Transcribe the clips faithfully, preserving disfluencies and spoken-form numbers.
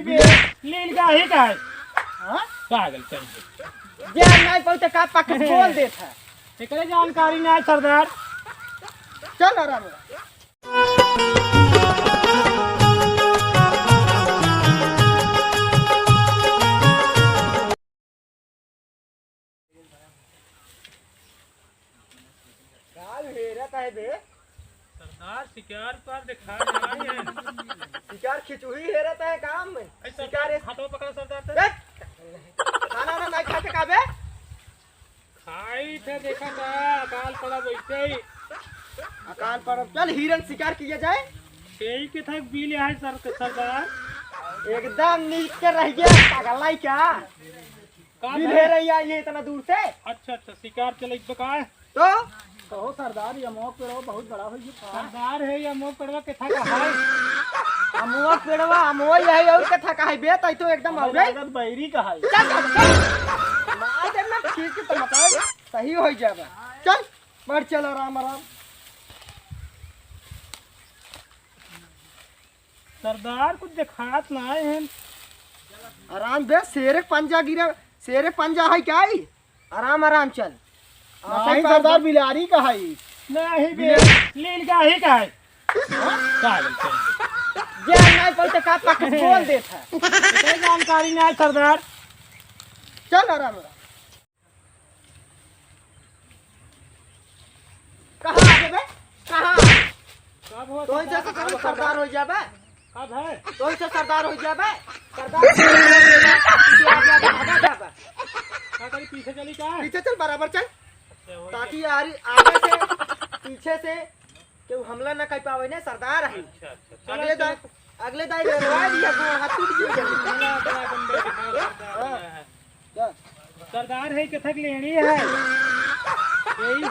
लील का ही का है? हाँ? पागल चल। जान नहीं पाऊ तो का पक्का बोल देत है। एकरे जानकारी ना है सरदार। चल आराम से। काल हेरत है बे। सरदार, शिकार पर दिखा रहा है। शिकार खिचुही हेरत है काम में। ऐ सरदार, शिकार है। हाथों पकड़ सरदार, तो बे, खाना ना नहीं खाते का बे? खाई थे, देखा था, अकाल पड़ा वैसे ही। अकाल पड़ा, चल हिरन शिकार किया जाए। यही के थक बिल है सर, सरदार। एकदम नीचे रह गया, पागल है क्या? का बिल भय? है रही है ये इतना दूर से। अच्छा, अच्छा, शिकार चले तो का है? तो? कहो सरदार, ये अमवा पेड़वा बहुत बड़ा हो गया। सरदार है, ये अमवा पेड़वा के था का है? अमवा पेड़वा, अमवा यही और के था का है बे, तई तो एकदम हो गई। लागत बैरी का है। चल, चल, चल। मार देना, ठीक है, तो मतलब सही हो जाएगा। चल, बढ़ चल, आराम, आराम। सरदार, कुछ देखात ना है। आराम बे, शेर के पंजा गिरा, शेर के पंजा है क्या ई? आराम, आराम चल। नहीं, सरदार, बिलारी का है ई। नहीं बे, बिलारी। लील का ही का है। हाँ? पागल चल। जे नहीं बोलते का पक्का बोल देत है। इतनी जानकारी ना है, सरदार। चल, आराम, आराम। कहाँ आ गए बे? कहाँ? कब हो तो इसे सरदार? सरदार हो जाबे। कब है? तो इसे सरदार हो जाबे। सरदार हो जाबे। पीछे आ गया तो भागा जाबे। का करी, पीछे चली का? पीछे चल, बराबर चल। अच्छा, वही ताकि है। यार आगे से, पीछे से केहू हमला ना कर पावे ने, सरदार है। अच्छा, अच्छा। चलो, अगले चलो। दाई, अगले दाई रेलवा दिया, गोड़ हाथ टूट गया। चलो, अगला बंदे दिखाओ, सरदार हाँ। बना है। जा। सरदार है, कथक लेड़ी है। यही।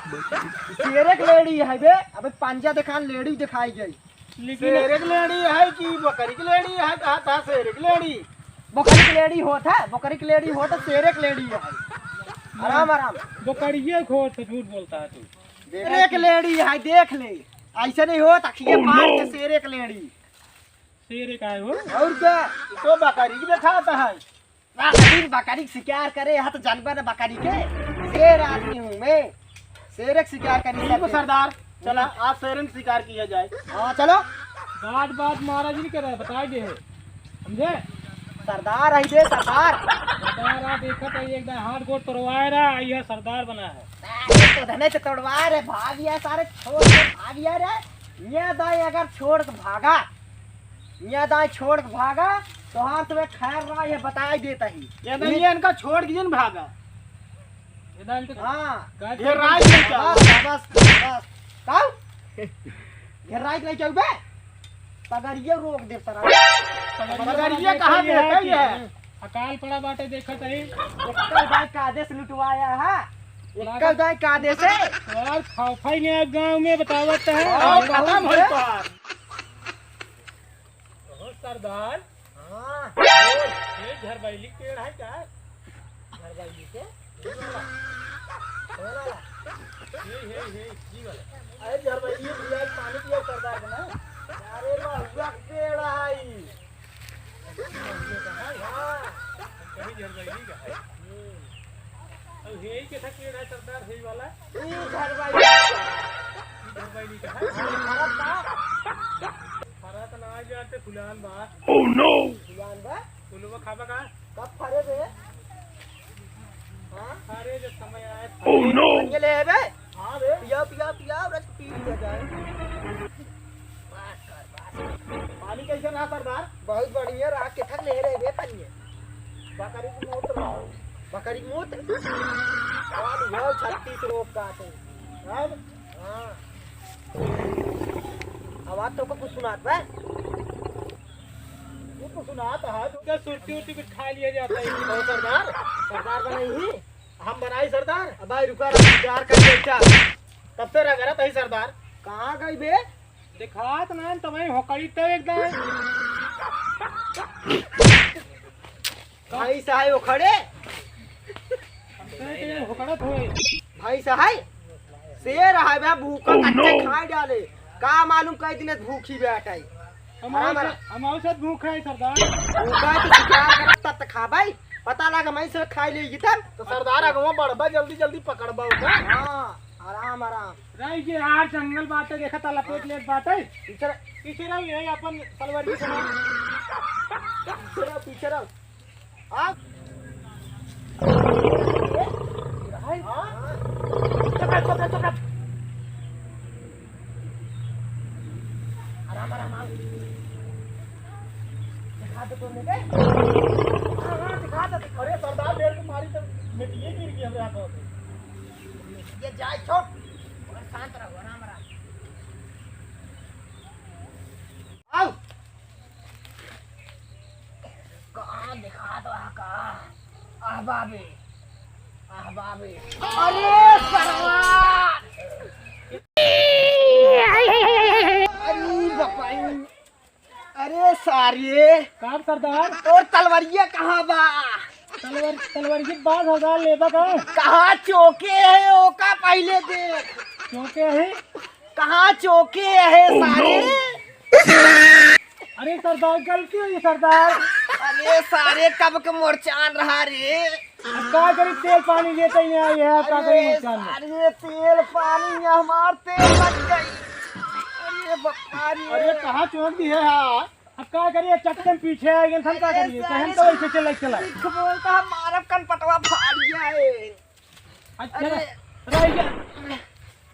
शेरक लेड़ी है बे, अबे पंजा दिखा, लेड़ी दिखाई गई। लेकिन शेरक लेड़ी है कि बकरी की लेड़ी है? कहा था शेरक लेड़ी। बकरी की लेड़ी होत है, बकरी की लेड़ी होत है, शेरक लेड़ी है। आराम, आराम। बकरिए खोर से झूठ बोलता है तू। शेरक लेड़ी है, देख ले। ऐसे नहीं होत, अखिए फाड़ के शेरक लेड़ी। शेर एक आए हो। और क्या? ये तो बकरी की दिखाता है। बकरी, बकरी शिकार करे, यहाँ तो जानवर है बकरी के। शेर आदमी हूँ मैं, शेर एक शिकार करी ठीक है सब। सरदार, चला, आप शेरन शिकार किया जाए। हाँ, चलो। बात, बात महाराज जी करे, बताए दे है, समझे? सरदार आई दे, सरदार। सरदार आ, देखा तो एक दाई हाथ गोड़ तोड़वाए रहा, यह सरदार बना है। अरे, तो धने से तोड़वाए रे, भाग गया सारे, छोड़ के भाग गया रे। ये दाई अगर छोड़ के भागा, ये दाई छोड़ के भागा, तोहार तुम्हें खैर रहा, ये बताई देता ही। ये दाई ये इनका छोड़ के जिन भागा। ये दाई इनका हाँ। गाय घेर छोड़ राज के नहीं क्या? बस, बस, बस। काऊ? घेर राज नहीं चल बे? पगड़िए रोक दे सारा। पगड़िए कहाँ ये दे है है कि ये? अकाल पड़ा बाटे, देखत है। एक्का दाई कादे से लुटवाया है? एक्का दाई कादे से? यार, खौफा ही नहीं है गाँव में, बतावत है। हाँ, बहुत खत्म है। है। ओहो, सरदार। हाँ। ये झरबैली पेड़ है क्या? झरबैली के? ये वाला। ये वाला। ये, ये, ये, ये वाला। अरे झरबैली पिया, पानी पिया सरदार के ना। अरे महुआ के पेड़ है। हाँ। कहीं झरबैली का है। हम्म। अब यही के था पेड़ है सरदार, यही वाला? ई झरबैली का। ई झरबैली का है? हाँ, फरत बा। फरत ना आ जाते फुलान बा। Oh no! फुलान बा? फुलवा खाबा का? कब फरे बे? हाँ? अरे, जब समय आए, Oh फरे। No! ये ले बे। हाँ बे। पिया, पिया, पिया, और पी लिया जाए। पानी कैसे रहा सरदार? बहुत बढ़िया रहा, किथक ले रहे बे पानी? बकरी के मूत्र रहा। बकरी के मूत्र? और वो छत्तीस रोग का थे। अब? हाँ। आवाज तो को कुछ सुनात बा? वो तो सुनात है, तो क्या सुरती उरती कुछ खा लिया जाता है? तो सरदार, सरदार बनाई ही? हम बनाई सरदार? अब भाई रुका, रुका, विचार कर ले, विचार। तब से रगड़त है सरदार। कहाँ गई बे? दिखात ना, तब ही होकड़ी तो एकदम। भाई साहब, वो खड़े। होकड़त होए। भाई साहब, शेर है बे, भूखा Oh, कच्चे no! खा डाले। का मालूम कई दिन भूखी बैठाई। हम आराम, और आराम। हम और सब भूख है सरदार। भूखा है तो शिकार करब तब तो खाबै। पता लगा मैं से खाई लेगी तब। तो सरदार अगवा बढ़बा, जल्दी जल्दी पकड़बा ओका। हाँ, आराम आराम। रही जे यार जंगल बाटे, देखा ता लपेट लेत बाटे। पीछे रह, पीछे रह, यही अपन तलवार की तरह। पीछे रह, पीछे रह। हाँ? हाँ? चुप रह, चुप रह, चुप रह। आराम, आराम, आराम। दिखा दे तो मेरे। हाँ, हाँ, दिखा दे, दिखा। अरे सरदार, ढेर को मारी तो मिट्टी गिर गई हमरे हाथों से। ये जाए, छोड़। शांत रहो, आराम, आराम। आओ। कहाँ दिखा दो, कहाँ? आह बाबे, आह बाबे। अरे सरवा! अरे बपाई! अरे सारे! का सरदार? तोर तलवरिया कहाँ बा? तलवार, तलवार की बात सरदार लेबा का? कहाँ चोके है, ओका पहिले देख। चोके है? कहाँ चोके है सारे? अरे सरदार, गलती हुई सरदार। अरे सारे, कब के मोरचान रहा रे। अब का करी, तेल पानी लेते ही नहीं आई है, अब का करी अरे मोरचान में? सारे, तेल पानी में हमार तेल लग गई। अरे बप्पा रे। अरे कहाँ चौक दी है यार? अब का करिए, चक्कर पीछे आ गए, हम का अरे करिए? सारे, कहन तो ऐसे चले चला। लिख बोलता हमारा कनपटवा फाड़ गया है। अच्छा, अरे। रह गया।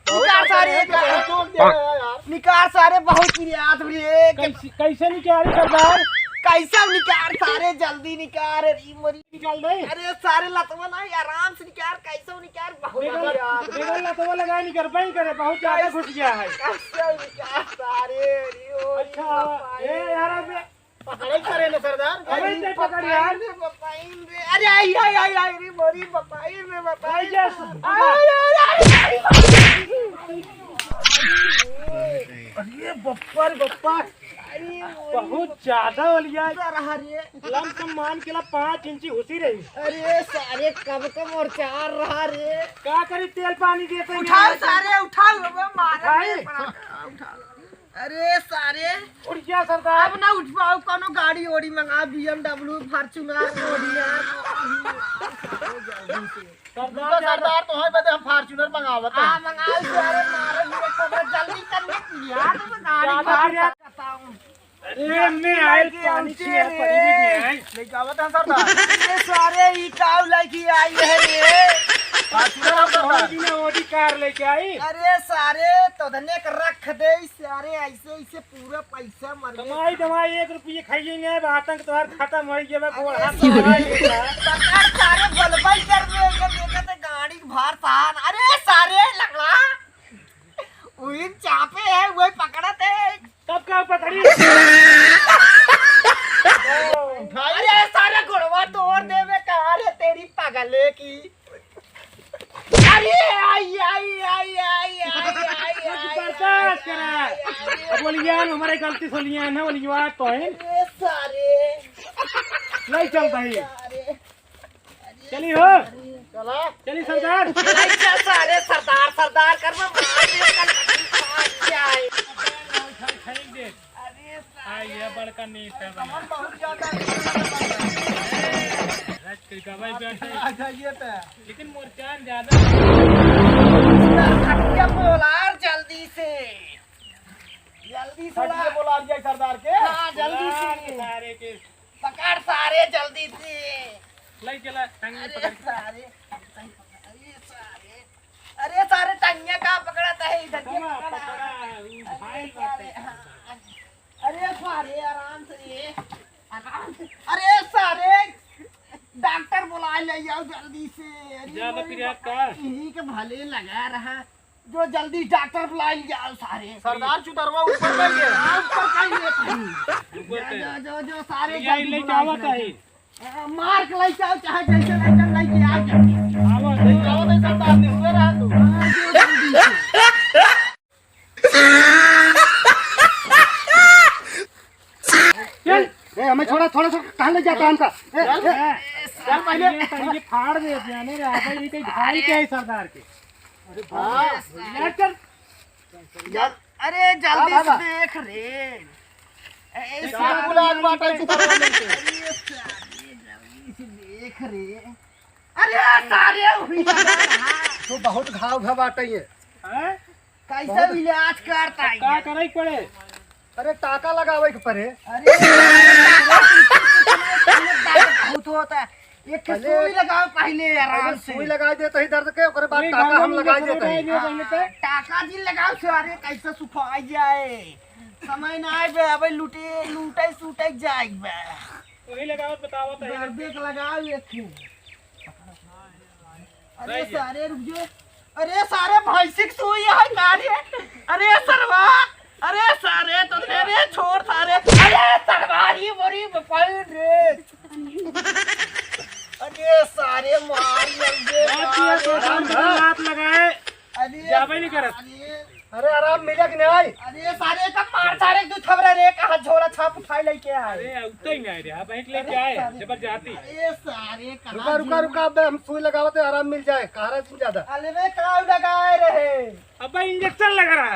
निकार सारे, बहुत निकार। चोट दे रहा है यार। निकार सारे, बहुत गिरियात रे। कैसे, कैसे निकारी सरदार? कैसा निकार सारे, जल्दी निकार रे मोरी। निकाल दे। अरे सारे लतवा ना, आराम से निकार, कैसे निकार, बहुत बेगल, गिरियात। बेगल लतवा लगाए निकार, बंद करे, बहुत ज्यादा घुस गया है। कैसे निकार सारे, रे ओ, अच्छा, रे बाप रे। ए यार, अबे पकड़े करे ना सरदार। अरे, अरे, ते पकड़ यार। बपाइन रे, बपाइन रे। अरे, आई, आई, आई, आई, रे, मोरी बपाइन रे, बपाइन। आई, आई, आई, आई, आई। अरे, बप्पा रे, बप्पा। अरे, मोरी बहुत ज्यादा हो लिया। बप्पा रहा रे। लमसम मान के ला पाँच इंची घुसी रही। अरे, सारे कब के मोरचान रहा रे। का करी, तेल पानी देते ही उठाओ नहीं। सारे, उठाओ, अब मारा उठाए? नहीं पड़ा। उठाओ। अरे सारे। उठ जा सरदार। अब ना उठ पाओ, कोनो गाड़ी ओड़ी मंगा, BMW, Fortuner, ओड़ी यार। सरदार, सरदार, तो है बदे हम Fortuner मंगावत हैं। हाँ, मंगाओ सारे, मारो ये तो जल्दी कर ले यार, तो गाड़ी ज्यादा बाहर फिर यार। बताऊं। अरे, मैं आए पानी से पड़ी भी नहीं है। लेके आवत हैं सरदार। अरे सारे, ई काऊ लेके आई है रे? Fortuner सरदार। ओड़ी कार लेके आई। अरे सारे, तो धने के रख दे। सारे ऐसे, ऐसे पूरा पैसा मर गए। कमाई धमाई एक रुपये खाइए नहीं, अब आतंक तोहार खत्म हो गया, अरे गोड़ हाथ सारे, दबाई गया। पकड़ सारे, बलबई कर दे, ये देखे तो गाड़ी के भार तान। अरे सारे, लंगड़ा, वही चापे है, वही पकड़त है। तब का पकड़ी? अरे सारे, गोड़वा तोड़ देवे का रे, तेरी पगले की। अरे, आई, आई, आई। बर्दाश्त करा। अब बोलियान, हमारे गलती से बोलियान है, बोलिया तो है। अरे सारे। नहीं चलता है। सारे। चली हो। चला। चली सरदार। नहीं चल सारे, सरदार, सरदार कर मैं मार दिया कल। क्या है? अरे हाँ, ये बड़का नेता बना। बहुत ज्यादा राज के गवाही बैठे। आ जाइए तो। लेकिन मोरचान ज्यादा। खटिया बोला यार जल्दी से। जल्दी से खटिया ला। बोला दिया सरदार के। हाँ, जल्दी से। सारे के। पकड़ सारे जल्दी से। ले चला, टंगनी अरे पकड़ के। सारे। अरे सारे। अरे सारे, टंगिया का पकड़ा था, इधर के पकड़ा, पकड़ा। पकड़ा, उ अरे भाई सारे, बाटे। हाँ। अरे सारे, आराम से ये, आराम से। अरे सारे, डॉक्टर बुला ले आओ जल्दी से। अरे ज्यादा मोरी पिरियात का? यही के भले लगा रहा, जो जल्दी डॉक्टर बुला ले आओ सारे। सरदार चुतरवा ऊपर कर ले। हाँ, ऊपर कर ले कहीं। ऊपर जो, कर। जो, जो, जो सारे ये जल्दी ले बुला जावा ले। कहीं। आ, मार के लेके आओ, चाहे जैसे लेके, लेके आ जाओ। आवा, लेके आओ, नहीं सरदार, निहुरे रहा तू। हाँ, जो जल्दी से। चल। ए, हमें छोड़ा, छोड़ा, छोड़ा, कहाँ ले जाता है हमका? ए, चल, ए, चल पहले। ये, ये फाड़ दे, जाने रे, आगे ये कहीं भाई के है सरदार के। अरे हाँ। यार, चल। यार। अरे, जल्दी हाँ, से हाँ। देख रे। ए, सारे बुलात बाटे, चुप रहो, नहीं तो। अरे, सारे, जल्दी से देख रे। अरे, सारे, हुई लगा रहा। तो बहुत घाव घा बाटे ये। हैं? कैसे अब इलाज करता है का ये? करे के पड़े? अरे, टाका लगावे के पड़े। अरे, बहुत होता है। एक के पहले सुई लगाओ पहले आराम पहले से। सुई लगाई देते ही दर्द के, ओकरे बाद सुई टाका घालो हम में लगाई दूसरे देते ही। लगाई दे पहले तो। हाँ, टाका जी लगाओ सारे, कैसे सुखाई जाए। समय ना आए बे, अबे लूटे, लूटे, सूटे जाए बे। वही लगाओ, बताओ तो। दर्दे के लगाओ एक ठो। अरे सारे रुक जो। अरे सारे भैंसी के सुई है का रे? अरे सरवा, अरे सारे तो रे, रे छोड़ सारे। अरे सरवा ही बड़ी बपाई रे। अरे सारे मार लगे। बात ये दो सारे। दान बदल हाथ लगाए। अरे जाबे नहीं करत। अरे अरे, आराम मिले कि नहीं? अरे, सारे का मार, सारे दू थबरा रे, कहाँ झोला छाप उठाई लेके आए? अरे, उतई नहीं रे, अब एक लेके अरे, आए, सारे। जबरदस्ती। अरे, सारे कहाँ रुका, रुका, झोला? रुका, अबे हम सुई लगावत है, आराम मिल जाए, कहाँ रहे तुम ज्यादा? अरे, रे, काऊ लगाए रहे? अबे, इंजेक्शन लगा रहा।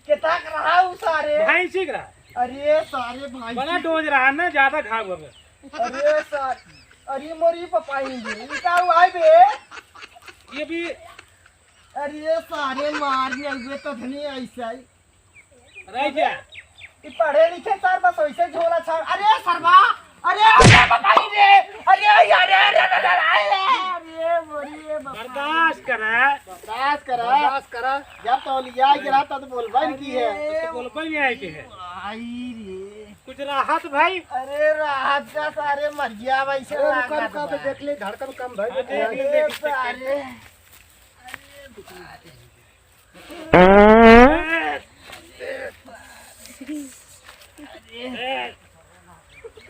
कितना का रहा उ सारे? भैंसी का रहा। अरे, सारे भैंसी। बड़ा डोज रहा ना, ज्यादा घाव हो गया। अरे, सारे, अरे, मोरी पपाई बे, ई का हुआ है बे? ये भी अरे सारे मार दिया हुए तो धनी ऐसा ही। रह गया। ई पढ़े लिखे सर बस वैसे झोला छाप। अरे सरवा, अरे, अरे बताई रे, अरे, अरे, अरे, अरे, अरे, अरे, अरे, बोलिए बाबा। बर्दाश्त करा। बर्दाश्त करा। बर्दाश्त करा। जब तो लिया गिरा तब तो बोलबा नहीं की है। अरे, तो बोलबा नहीं है कि है। आई रे। कुछ राहत भाई? अरे राहत का सारे मर गया वैसे अरे रुका, लागत रुका, बा। देख ले, धड़कन कम भाई, हाँ, देख ले, देख ले, अरे देख ले, देख ले। सारे।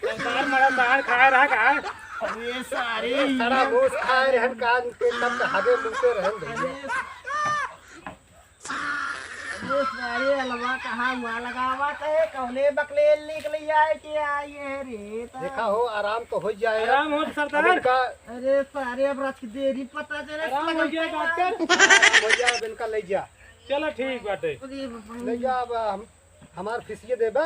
सरदार मरा दाल खाए रहा का? अरे सारे। सारा गोश्त खाए रहन का, पेट तक हगे मुंह पे रहन दे। अरे सारे अलवा कहाँ हुआ लगावा थे, कौने बकलेल निकल आए के आई है रे तो। देखा हो, आराम तो हो जाए। आराम हो सरदार। अब इनका अरे सारे अब रात की देरी पता चले, आराम हो गया डॉक्टर। आराम हो जाए, अब इनका ले जा। चलो ठीक बाटे। अरे बाबा। ले जा, अब हम, हमार फीसिए देबा।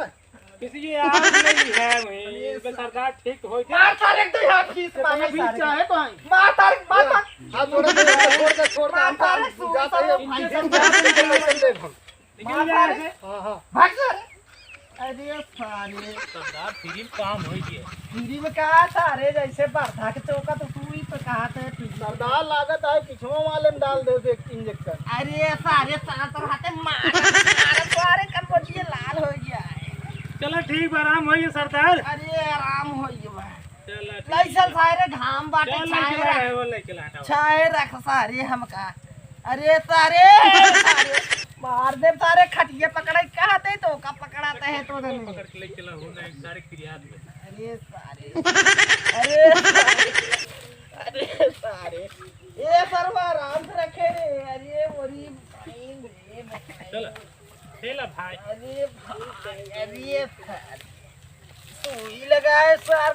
किसी ये आग नहीं है वही, अरे बस सरदार ठीक हो गया। मार सारे एक तो यहाँ खींच कितना मारे भी सारे। चाहे तो आए। मार सारे, मार, मार। हाथ जोड़ दे, छोड़ दे, छोड़ दे, मार हम सारे, काम सुन जाते सारे, हैं। इनके सब जाते हैं, इंजेक्शन दे हम। निकल मार जाए सारे। ऐसे। हाँ, हाँ। भाग सारे। अरे सारे। सरदार, फ्री में काम हो गया। फ्री में का सारे, जैसे बरधा के चौका तो तू ही तो कहा थे फ्री में। सरदार लागत है, पिछवा वाले में डाल दे दे इंजेक्शन। अरे सारे, सारे तो हाथे मार, मार, सारे कम बचिए लाल हो गया है। चलो ठीक बा, आराम होइए सरदार। अरे आराम होइए बा। चलो ठीक लइसन बा। सारे घाम बाटे, चल, छाए लइसन रख। रहे, वो लइसन हटाओ। छाए रख सारे हमका। अरे सारे, सारे, मार दे सारे, खटिया पकड़े कहते तो का पकड़ाते हैं तो नहीं। पकड़ के ले चला हो ना, एक सारे क्रिया दे। अरे सारे, अरे सारे, अरे सारे, ए सरवा आराम से रखे रे। अरे मोरी बहिन रे, चला, चला भाई। अरे भाई, अरे सारे, सुई लगाए सार।